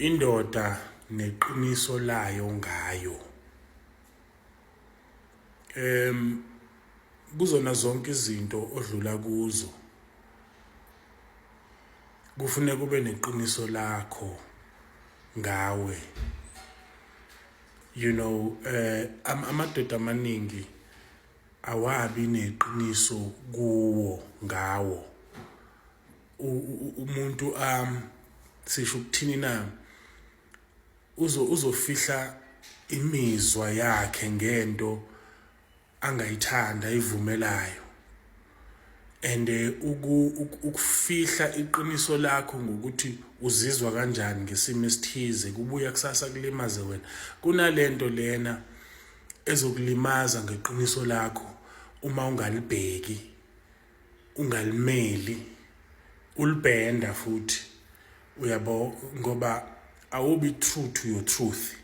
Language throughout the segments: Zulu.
Indoda neqiniso layo ngayo. Kuzona zonke izinto odlula kuzo kufuneka ube neqiniso lakho ngawe. Amadoda amaningi awabi neqiniso kuwo ngawo. Umuntu sisho ukuthini na, uzofihla imizwa yakhe ngento angayithanda ayivumelayo, and ukufihla iqiniso lakho ngokuthi uzizwa kanjani ngesimo esithize kubuya kusasa kulimaze wena, kunalento lena ezokulimaza ngeqiniso lakho uma ungalibheki, ungalimeli, ulibhenda futhi, uyabo, ngoba awubi true to your truth.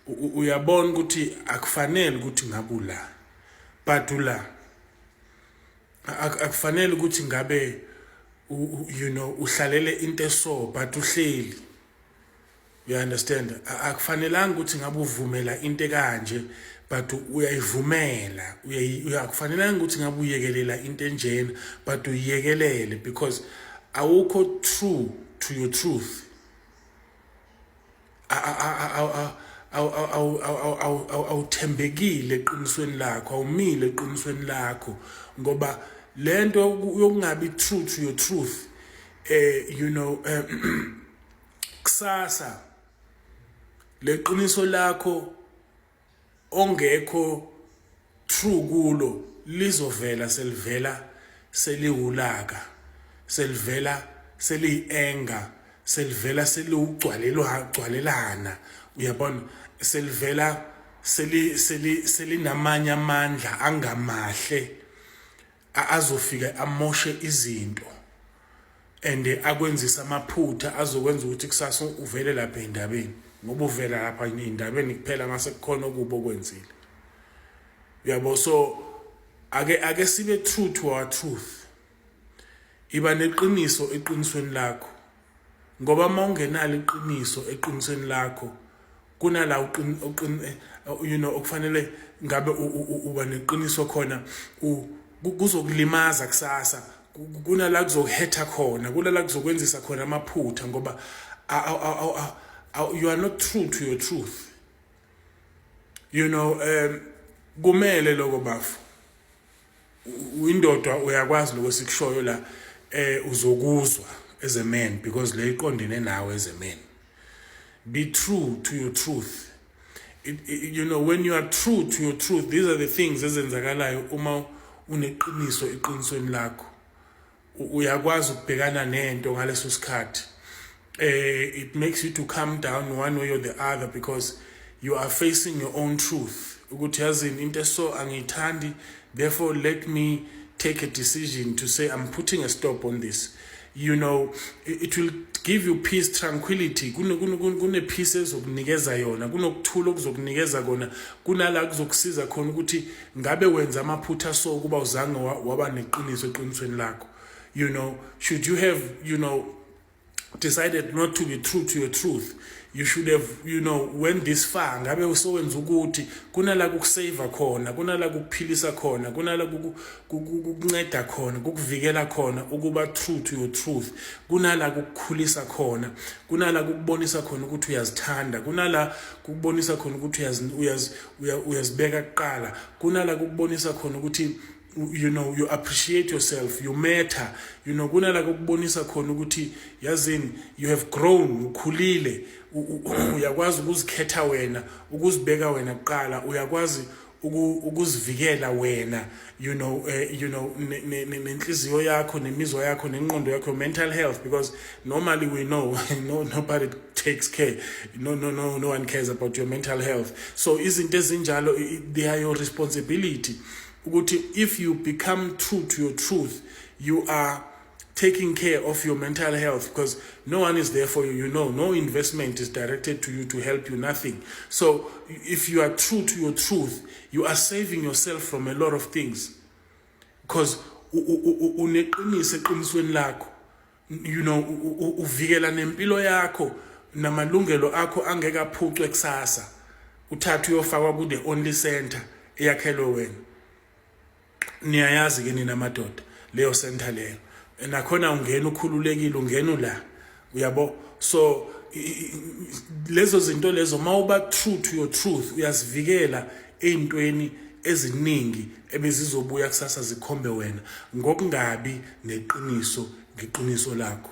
Uyabona ukuthi akufanele ukuthi ngabe ula, but ula. Akufanele ukuthi ngabe uhlalele into eso, but uhleli, you understand? Akufanelanga ukuthi ngabe uvumela into ekanje, but uyayivumela. Akufanelanga ukuthi ngabe uyekelela into enjena, but uyiyekelele because awukho true to your truth. Awuthembekile eqinisweni lakho, awumile eqinisweni lakho, ngoba lento yokungabi true to your truth, kusasa leqiniso lakho ongekho true kulo lizovela selivela seliwulaka, selivela seliyi-anger, selivela seliwugcwalelwa gcwalelana, uyabona, selivela seli seli selinamanye amandla angamahle azofika amoshe izinto and akwenzisa amaphutha azokwenza ukuthi kusasa uvele lapha endabeni, ngoba uvela lapha endabeni kuphela mase kukhona okubo okwenzile, uyabo. So ake sibe true to our truth. Iba neqiniso eqinisweni lakho, ngoba uma ungenalo iqiniso eqinisweni lakho, kunala okufanele ngabe uba neqiniso khona, kuzokulimaza kusasa, kunala kuzokuhetha khona, kunala kuzokwenzisa khona amaphutha, ngoba you are not true to your truth. Kumele lokho, bafo, indoda, uyakwazi lokho sikushoyo la, uzokuzwa as a man, because le iqondene nawe as a man. Be true to your truth. It, it, you know when you are true to your truth, these are the things ezenzakalayo uma uneqiniso eqinisweni lakho. Uyakwazi ukubhekana nento ngaleso sikhathi. It makes you to calm down one way or the other because you are facing your own truth ukuthi, yazini, into eso angiyithandi, therefore let me take a decision to say I'm putting a stop on this. It will give you peace, tranquility. Kune peace ezokunikeza yona, kunokuthula okuzokunikeza kona, kunala kuzokusiza khona ukuthi ngabe wenza amaphutha so kuba uzange waba neqiniso eqinisweni lakho. Should you have decided not to be true to your truth, you should have went this far, ngabe usowenza ukuthi kunala kukusave khona, kunala kukuphilisa khona, kunala kukunceda khona, kukuvikela khona ukuba true to your truth, kunala kukukhulisa khona, kunala kukubonisa khona ukuthi uyazithanda, kunala kukubonisa khona ukuthi uyazibeka kuqala, kunala kukubonisa khona ukuthi you appreciate yourself, you matter. Kunala kokubonisa khona ukuthi, yazini, you have grown, ukhulile, uyakwazi ukuzikhetha wena, ukuzibeka wena kuqala, uyakwazi ukuzivikela wena, nenhliziyo yakho, nemizwa yakho, nengqondo yakho, mental health, because normally we know no nobody takes care, no one cares about your mental health. So izinto ezinjalo, they are your responsibility, ukuthi if you become true to your truth, you are taking care of your mental health, because no one is there for you. No investment is directed to you to help you, nothing. So if you are true to your truth, you are saving yourself from a lot of things because uneqiniso eqinisweni lakho. Uvikela nempilo yakho namalungelo akho angeke aphucwe kusasa, uthathe uyofakwa ku the only center eyakhelwe wena. Niyayazi ke nina madoda leyo center leyo, nakhona ungena ukhululekile, ungena la, uyabo. So lezo zinto lezo, mawuba true to your truth, uyazivikela ey'ntweni eziningi ebezizobuya kusasa zikhombe wena ngokungabi neqiniso ngeqiniso lakho.